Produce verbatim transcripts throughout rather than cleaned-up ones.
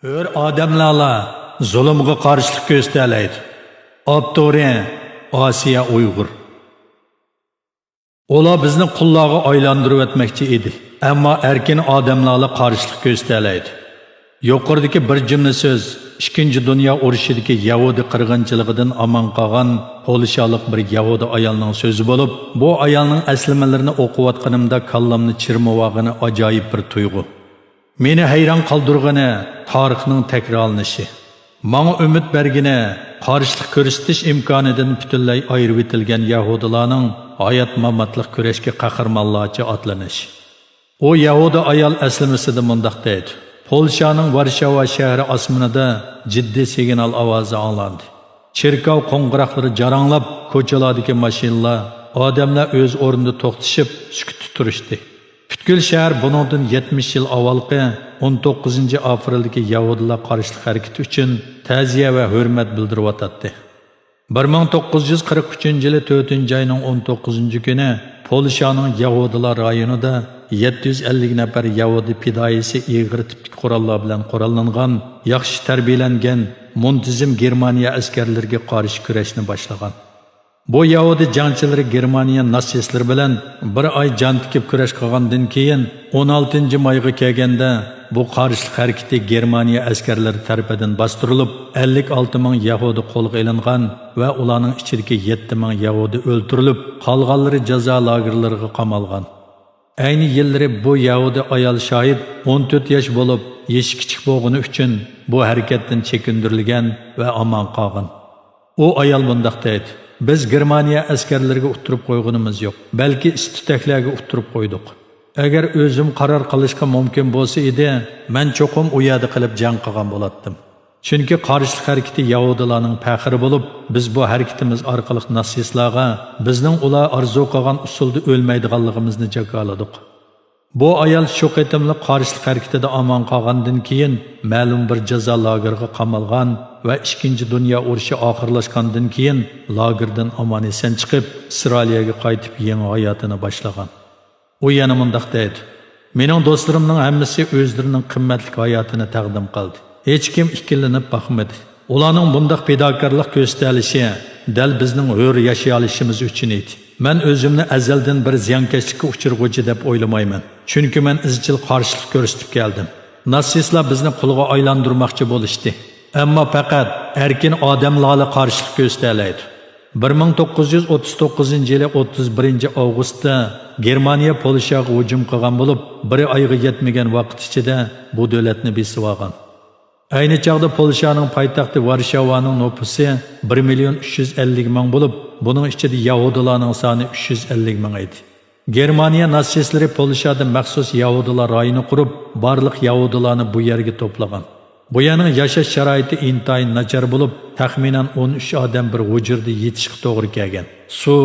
ھۆر ئادەملەرلا زۇلۇمغا قارشىلىق كۆرسىتەلەيدۇ. ئاپتورى: ئاسىيە ئۇيغۇر. ئۇلار بىزنى قۇللارغا ئايلاندۇرۇۋەتمەكچى ئىدى. ئەمما ئەركىن ئادەملەرلا قارشىلىق كۆرسىتەلەيدۇ. يۇقىرىدىكى بىر جۈملە سۆز ئىككىنچى دۇنيا ئۇرۇشىدىكى يەھۇدىي قىرغىنچىلىقىدىن ئامان قالغان پولشالىق بىر يەھۇدىي ئايالنىڭ سۆزى بولۇپ، بۇ ئايالنىڭ ئەسلىمىلىرىنى ئوقۇۋاتقىنىمدا كاللامنى چىرمىۋالغىنى ئاجايىپ بىر تۇيغۇ. مېنى ھەيران قالدۇرغىنى، تارىخنىڭ تەكرارلىنىشى. ماڭا ئۈمىد بەرگىنى، قارشىلىق كۆرسىتىش ئىمكانىدىن پۈتۈنلەي ئايرىۋېتىلگەن يەھۇدىيلارنىڭ ھايات-ماماتلىق كۈرەشكە قەھرىمانلارچە ئاتلىنىشى. ئۇ يەھۇدىي ئايال ئەسلىمىسىدە مۇنداق دەيدۇ: پولشانىڭ ۋارشاۋا شەھىرى ئاسمىنىدا جىددىي سىگنال ئاۋازى ئاڭلاندى. چېركاۋ قوڭغۇراقلىرى جاراڭلاپ، كوچىلاردىكى ماشىنىلار، ئادەملەر ئۆز ئورنىدا توختىشىپ، سۈكۈتتە تۇرۇشتى. پۈتكۈل شەھەر بۇنىڭدىن يەتمىش يىل ئاۋۋالقى ئون توققۇزىنچى ئاپرېلدىكى يەھۇدىيلار قارشىلىق ھەرىكىتى ئۈچۈن تەزىيە ۋە ھۆرمەت بىلدۈرۈۋاتاتتى. بىر مىڭ توققۇز يۈز قىرىق ئۈچىنچى يىلى تۆتىنچى ئاينىڭ ئون توققۇزىنچى كۈنى پولشانىڭ يەھۇدىيلار رايونىدا يەتتە يۈز ئەللىك نەپەر يەھۇدىي پىدائىيسى ئېغىر تىپتىكى قوراللار بىلەن قوراللانغان، ياخشى تەربىيەلەنگەن، مۇنتىزىم گېرمانىيە ئەسكەرلىرىگە قارشى كۈرەشنى باشلىغان. بۇ يەھۇدىي جەڭچىلىرى گېرمانىيە ناتسىستلىرى بىلەن بىر ئاي جان تىكىپ كۈرەش قىلغاندىن كېيىن، ئون ئالتىنچى مايغا كەلگەندە، بۇ قارشىلىق ھەرىكىتى گېرمانىيە ئەسكەرلىرى تەرىپىدىن باستۇرۇلۇپ، ئەللىك ئالتە مىڭ يەھۇدىي قولغا ئېلىنغان ۋە ئۇلارنىڭ ئىچىدىكى يەتتە مىڭ يەھۇدىي ئۆلتۈرۈلۈپ، قالغانلىرى جازا لاگېرلىرىغا قامالغان. ئەينى يىللىرى بۇ يەھۇدىي ئايال شاھىت ئون تۆت ياش بولۇپ، يېشى كىچىك بولغىنى ئۈچۈن بۇ ھەرىكەتتىن چېكىندۈرۈلگەن ۋە ئامان قالغان. ئۇ ئايال مۇنداق دەيدۇ: بىز گېرمانىيە ئەسكەرلىرىگە ئۇتتۇرۇپ قويغىنىمىز يوق، بەلكى ئىس-تۈتەكلەرگە ئۇتتۇرۇپ قويدۇق. ئەگەر ئۆزۈم قارار قىلىشقا مۇمكىن بولسا ئىدى، مەن چوقۇم ئۇ يەردە قېلىپ جەڭ قىلغان بولاتتىم. چۈنكى قارشىلىق ھەرىكىتى يەھۇدىيلارنىڭ پەخرى بولۇپ، بىز بۇ ھەرىكىتىمىز ئارقىلىق ناتسىستلارغا بىزنىڭ ئۇلار ئارزۇ قىلغان ئۇسۇلدا ئۆلمەيدىغانلىقىمىزنى جاكارلىدۇق. بۇ ئايال شۇ قېتىملىق قارشىلىق ھەرىكىتىدە ئامان قالغاندىن كېيىن، مەلۇم بىر جازا لاگېرىغا قامالغان ۋە ئىككىنچى دۇنيا ئۇرۇشى ئاخىرلاشقاندىن كېيىن، لاگېردىن ئامان-ئېسەن چىقىپ، ئىسرائىلىيەگە قايتىپ، يېڭى ھاياتىنى باشلىغان. ئۇ يەنە مۇنداق دەيدۇ: مېنىڭ دوستلىرىمنىڭ ھەممىسى ئۆزلىرىنىڭ قىممەتلىك ھاياتىنى تەقدىم قىلدى. ھېچكىم ئىككىلىنىپ باقمىدى. ئۇلارنىڭ بۇنداق پىداكارلىق كۆرسىتەلىشى دەل بىزنىڭ ھۆر ياشىيالىشىمىز ئۈچۈن ئىدى. مەن ئۆزۈمنى ئەزەلدىن بىر زىيانكەشلىككە ئۇچرىغۇچى دەپ ئويلىمايمەن. چۈنكى مەن ئىزچىل قارشىلىق كۆرسىتىپ كەلدىم. ناتسىستلار بىزنى قۇلغا ئايلاندۇرماقچى بولۇشتى. ئەمما پەقەت ئەركىن ئادەملەرلا قارشىلىق كۆرسىتەلەيدۇ. بىر مىڭ توققۇز يۈز ئوتتۇز توققۇزىنچى يىلى ئوتتۇز بىرىنچى ئاۋغۇستتا گېرمانىيە پولشاغا ھۇجۇم قىلغان بولۇپ، بىر ئايغا يەتمىگەن ۋاقىت ئىچىدە بۇ دۆلەتنى بېسىۋالغان. ئەينى چاغدا پولشانىڭ پايتەختى ۋارشاۋانىڭ نوپۇسى بىر مىليون ئۈچ يۈز ئەللىك مىڭ بولۇپ، بۇنىڭ ئىچىدە يەھۇدىيلارنىڭ سانى ئۈچ يۈز ئەللىك مىڭ ئىدى. گېرمانىيە ناتسىستلىرى پولشادا مەخسۇس يەھۇدىيلار رايونى قۇرۇپ، بارلىق يەھۇدىيلارنى بۇ يەرگە توپلىغان. بۇ يەرنىڭ ياشاش شارائىتى ئىنتايىن ناچار بولۇپ، تەخمىنەن ئون ئۈچ ئادەم بىر ھۇجرىدا يېتىشكە توغرا كەلگەن. سۇ،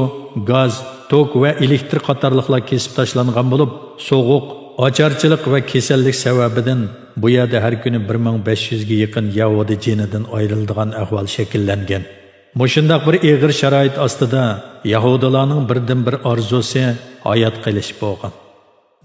گاز، توك ۋە ئېلېكتىر قاتارلىقلار كېسىپ تاشلانغان بولۇپ، سوغۇق، ئاچارچىلىق ۋە كېسەللىك سەۋەبىدىن بۇ يەردە ھەر كۈنى بىر مىڭ بەش يۈزگە يېقىن يەھۇدىي جېنىدىن ئايرىلىدىغان ئەھۋال شەكىللەنگەن. مۇشۇنداق بىر ئېغىر شارائىت ئاستىدا يەھۇدىيلارنىڭ بىردىنبىر ئارزۇسى ھايات قېلىش بولغان.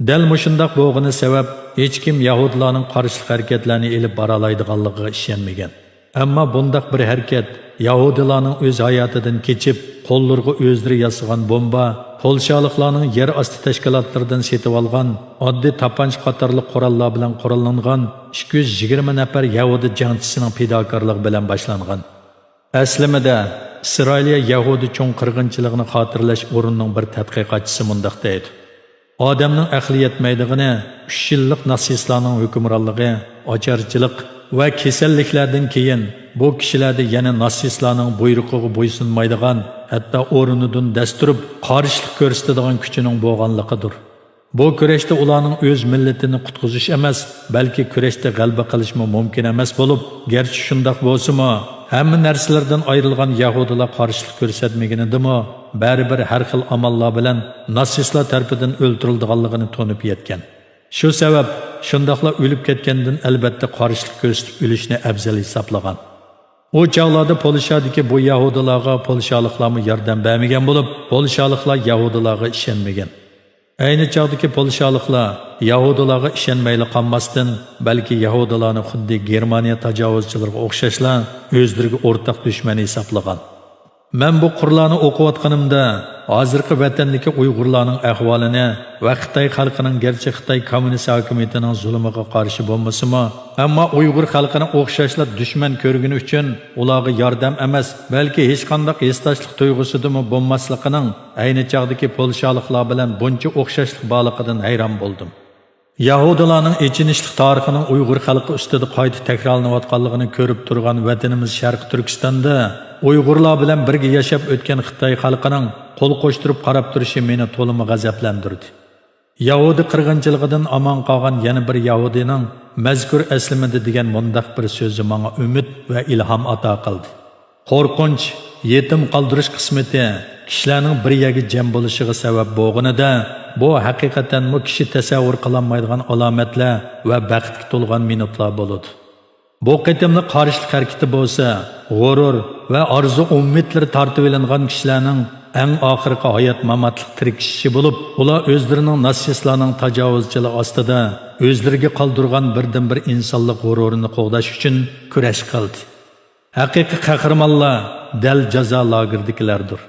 دەل مۇشۇنداق بولغىنى سەۋەب، ھېچكىم يەھۇدىيلارنىڭ قارشىلىق ھەرىكەتلەرنى ئېلىپ بارالايدىغانلىقىغا ئىشەنمىگەن. ئەمما بۇنداق بىر ھەرىكەت يەھۇدىيلارنىڭ ئۆز ھاياتىدىن كېچىپ، قوللىرىغا ئۆزلىرى ياسىغان بومبا، پولشالىقلارنىڭ يەر ئاستى تەشكىلاتلىرىدىن سېتىۋالغان ئاددىي تاپانچا قاتارلىق قوراللار بىلەن قوراللانغان ئىككى يۈز يىگىرمە نەپەر يەھۇدىي جەڭچىسىنىڭ پىداكارلىقى بىلەن باشلانغان. ئەسلىمىدە، ئىسرائىلىيە يەھۇدىي چوڭ قىرغىنچىلىقىنى خاتىرىلەش ئورنىنىڭ بىر تەتقىقاتچىسى مۇنداق دەيدۇ: ئادەمنىڭ ئەقلى يەتمەيدىغىنى ئۈچ يىللىق ناتسىستلارنىڭ ھۆكۈمرانلىقى، ئاچارچىلىق ۋە كېسەللىكلەردىن كېيىن بۇ كىشىلەردە يەنە ناتسىستلارنىڭ بۇيرۇقىغا بويسۇنمايدىغان، ھەتتا ئورنىدىن دەس تۇرۇپ قارشىلىق كۆرسىتىدىغان كۈچىنىڭ بولغانلىقىدۇر. بۇ كۈرەشتە ئۇلارنىڭ ئۆز مىللىتىنى قۇتقۇزۇش ئەمەس، بەلكى كۈرەشتە غەلىبە قىلىشمۇ مۇمكىن ئەمەس بولۇپ، گەرچە شۇنداق بولسىمۇ، ھەممە نەرسىلەردىن ئايرىلغان يەھۇدىيلار قارشىلىق كۆرسەتمىگىنىدىمۇ، بەرىبىر ھەر خىل ئاماللار بىلەن ناتسىستلار تەرىپىدىن ئۆلتۈرۈلىدىغانلىقىنى تونۇپ يەتكەن. شۇ سەۋەب، شۇنداقلا ئۆلۈپ كەتكەندىن ئەلۋەتتە قارشىلىق كۆرسىتىپ ئۆلۈشنى ئەۋزەل ھېسابلىغان. ئۇ چاغلاردا پولشادىكى بۇ يەھۇدىيلارغا پولشالىقلارمۇ ياردەم بەرمىگەن بولۇپ، پولشالىقلار يەھۇدىيلارغا ئىشەنمىگەن. ئەينى چاغدىكى پولشالىقلار يەھۇدىيلارغا ئىشەنمەيلا قالماستىن، بەلكى يەھۇدىيلارنى خۇددى گېرمانىيە تاجاۋۇزچىلىرىغا ئوخشاشلا ئۆزلىرىگە ئورتاق دۈشمەن ھېسابلىغان. مەن بۇ قۇرلارنى ئوقۇۋاتقىنىمدا، ھازىرقى ۋەتەندىكى ئۇيغۇرلارنىڭ ئەھۋالىنى ۋە خىتاي خەلقىنىڭ گەرچە خىتاي كوممۇنىست ھاكىمىيىتىنىڭ زۇلۇمىغا قارشى بولمىسىمۇ، ئەمما ئۇيغۇر خەلقىنى ئوخشاشلا دۈشمەن كۆرگىنى ئۈچۈن ئۇلارغا ياردەم ئەمەس، بەلكى ھېچقانداق ھېسداشلىق تۇيغۇسىدىمۇ بولماسلىقىنىڭ ئەينى چاغدىكى پولشالىقلار بىلەن بۇنچە ئوخشاشلىق بارلىقىدىن ھەيران بولدۇم. يەھۇدىيلارنىڭ ئېچىنىشلىق تارىخىنىڭ ئۇيغۇر خەلقى ئۈستىدە قايتا تەكرارلىنىۋاتقانلىقىنى كۆرۈپ تۇرغان ۋەتىنىمىز شەرقىي تۈركىستاندا ئۇيغۇرلار بىلەن بىرگە ياشاپ ئۆتكەن خىتاي خەلقىنىڭ قول قوشتۇرۇپ قاراپ تۇرۇشى مېنى تولىمۇ غەزەپلەندۈردى. يەھۇدىي قىرغىنچىلىقىدىن ئامان قالغان يەنە بىر يەھۇدىينىڭ مەزكۇر ئەسلىمىدە دېگەن مۇنداق بىر سۆزى ماڭا ئۈمىد ۋە ئىلھام ئاتا قىلدى. قورقۇنچ، يېتىم قالدۇرۇش قىسمىتى كىشىلەرنىڭ بىر يەرگە جەم بولۇشىغا سەۋەب بولغىنىدا، بۇ ھەقىقەتەنمۇ كىشى تەسەۋۋۇر قىلالمايدىغان ئالامەتلەر ۋە بەختكە تولغان مىنۇتلار بولىدۇ. بۇ قېتىملىق قارشىلىق ھەرىكىتى بولسا، غۇرۇر ۋە ئارزۇ ئۈمىدلىرى تارتىۋېلىنغان كىشىلەرنىڭ ئەڭ ئاخىرقى ھايات-ماماتلىق تىركىشىشى بولۇپ، ئۇلار ئۆزلىرىنىڭ ناتسىستلارنىڭ تاجاۋۇزچىلىقى ئاستىدا ئۆزلىرىگە قالدۇرغان بىردىنبىر ئىنسانلىق غۇرۇرىنى قوغداش ئۈچۈن كۈرەش قىلدى. ھەقىقىي قەھرىمانلار دەل جازا لاگېرىدىكىلەردۇر.